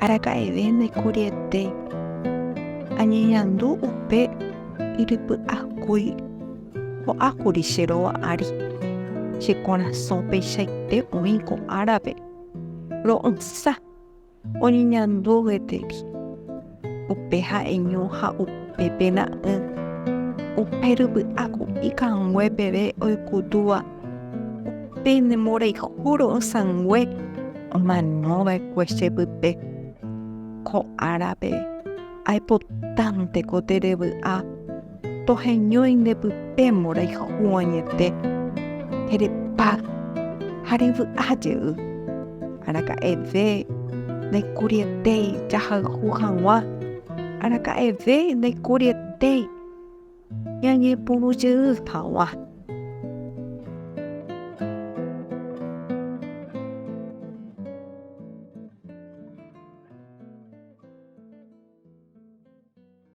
Araka'eve ndaikuriete añeñandu upe yrypy'akúi ho'ákuri che róga ári, che korasõ peichaite oĩ ko árape ro'ysã oñeñandu gueteri. Upe ha'eño ha upe pena'ỹ, upe rypy'a ku'i kangue peve oikutúva upe ne mborayhu ro'ysãngue omano va'ekue che pype. Ko árape aipotánte ko terevy'a toheñói nde pype mborayhu añete, terepa ha revy'a jey. Araka'eve ndaikurietéi jahayhu hag̃ua, araka'eve ndaikurietéi ñañepyrũ jey hag̃ua.